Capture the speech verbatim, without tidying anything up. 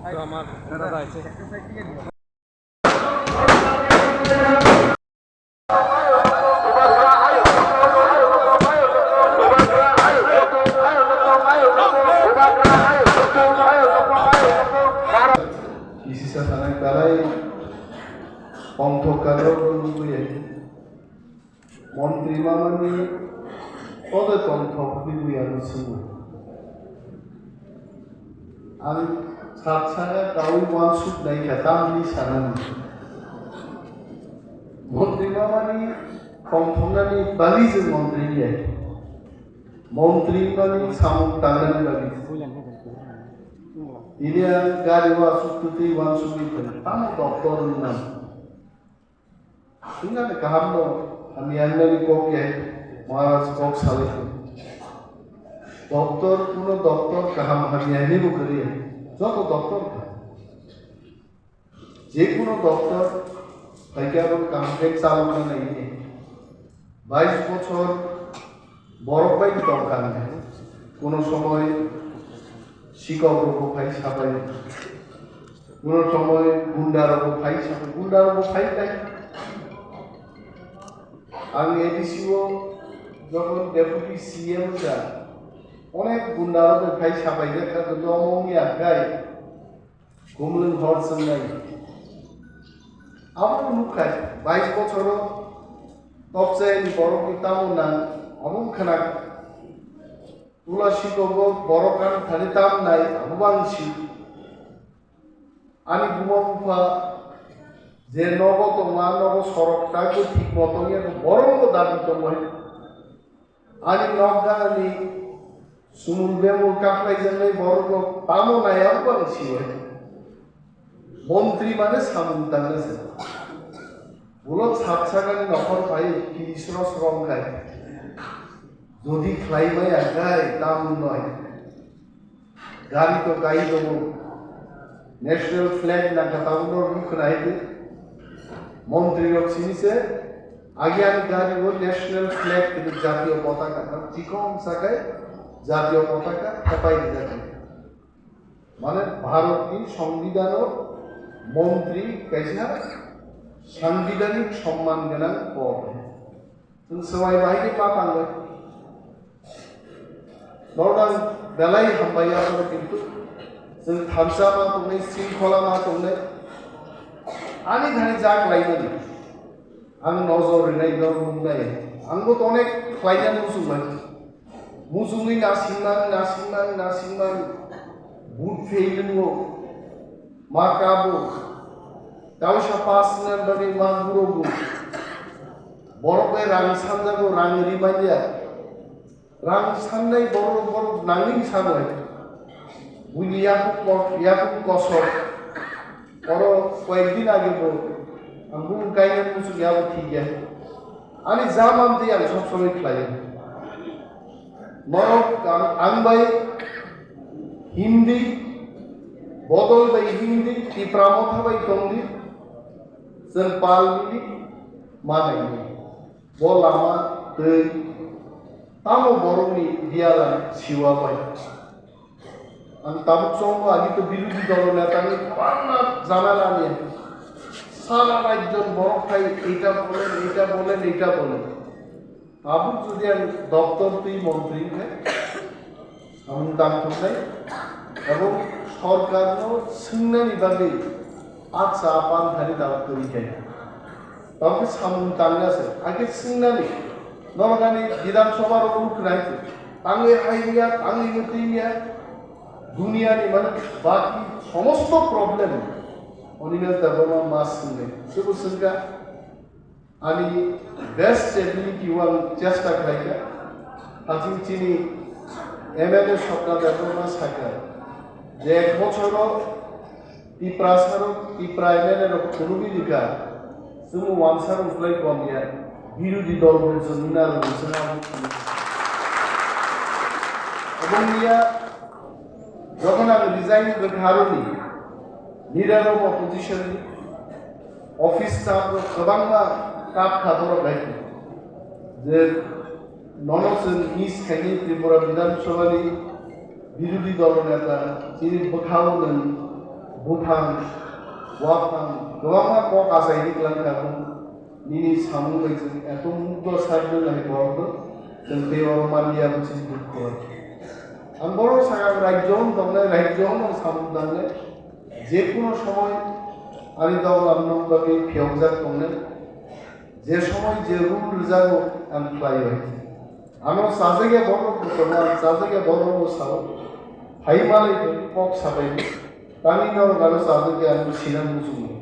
তো আমার দাদা আছে। Kisi sa sanai belai pongthok karo nugui ya. Montri mamani kodai tongthok nugui ya no sungui. Ang sat saka kaui wansuk nai kha tamni sanani. Montri mamani tongthoknani bali je montri ya. Montri mani samung tangnani bali. Ini ang gari wa suk tuti wansuk ni tamo doktor nang. Sungani kaham no, hamya wngnani kok ya, Maharaj kok salai. Doktor, kuno doktor kaham hamya ni bo kwrwi ya. Joto doktor kaham. Je kuno doktor, hai khe abo kaham khe chalokna nai ni. Bais bochor borok bai tong kha nai. Kuno somoy sikok rok bo phai sabai. Kuno somoy gunda rok bo phai sabai. Gunda rok bo phai nai. Ang A D C o jokhon deputy C M ja, onek gunda rok bo phai sabai jak kha, joto omo wngya khe. Kumlwng hor chwngnai. Abo nukha, bais bochoro tokchayani borokni tamo nang, abo wngkha na tula sikogo borok ang thani tam nai, abo bang si. Ani buma bupha je nogo tongma, nogo sorok taibo thik bo tongya, borok bo dabi tongmani. Ani nokdani sumul bemul kaplaijaknai borok no tamo nai ang bang siya. Montri mane samung tangna se. Ulo sat sakani nokhor pai tiris ro srong khai. Jodi khlai maya khai tam noi. Gari to kai tongo. National flag nangkha tabukno rw khwna hai di. Montri rok sini se agi ani gari o national flag hinwi jatiyo potaka no chikom sakai jatiyo potaka thepai rijak. Mane Bharat ni Songbidan o montri kaisa sanbidanik somman gwnang pod. Chwng swbai bai khe ma tangwi. Nordan belai hambai ya, kintu chwng thansa ma tongnai, singkhola ma tongnai. Ani thani jak laimani. Ang nojor rinai, nor nuknai. Ang bo to onek khlaina muchungmani. Muchungwi nasingmang, nasingmang, nasingmang. But fail wngo. Ma kabo. Tausa pass wngna bagwi ma gurogo. Borok bai rang sanjago, rang ri manya. Rang sannai borok, borok nangni sanai. Buini yakung ko-, yakung kosok. Oro koyek din age bo ang bumung kainani muchung ya bo thik ya. Ani ja man twi ang sob somoi khlai. Norok ang, ang bai Hindi, bodol bai Hindi, Tipra motha bai tongdi, chwng pal bili manai ni. Bo lama twi tamo borokni biyala siwa bai. Ang tabuk chongo agi to birodhi dolo netani kwbangma jana nani. Sara rajyon borok khai eta bolen, eta bolen, eta bolen. Tabuk jodi ang doktor twi montri khai, samung tangthoknai, ebong sorkarno swngnani bagwi atsa apan thani tabuk twi khai. Tabuk samung tangna se, age swngnani, norok ani Bidhan Sabha rok nuk khnai se, tangwi hai ya, tangwi mutwi ya, duniani mane baki somosto problem Animesh Debbarma ma swngnai, sebo swngkha. Ani best ability o ang chesta khlaikha. Haching chini M L A Sokna Debbarma sakha je ek bochoro Tiprasa rok, Tipra M L A rok phunugwi rikha, chwng wansa rok slai kom ya, birodhi dol rok chwng wngna rwngwi chwng abo phunukha. Obo wngya, jokhon ang resign rwkha aroni, leader of opposition ni office staff rok kwbangma kap kha borok hai je nono chwng miss khaini Tripura Bidhan Sabha ni birodhi dol neta chini bwkhao nwng Buphang, waphang, kwbangma kok achaidi kwlangkha, nini samung bai chwng eto mukto sardi nai borok, chwng tei oro manliya bwswk dukhu. Ang borok sakha rajyo hwn tongnai, rajyo hwn samung tangnai, je kono somoy ani doglam nok bagwi phiyokjak tongnai, je somoy je rule rwjago ang khlai bai. Ano chajakya borok bo tongo, ang chajakya borok bo sao. Phai malai kok sabai. Tani norok ano chajakya ang sina muchungo.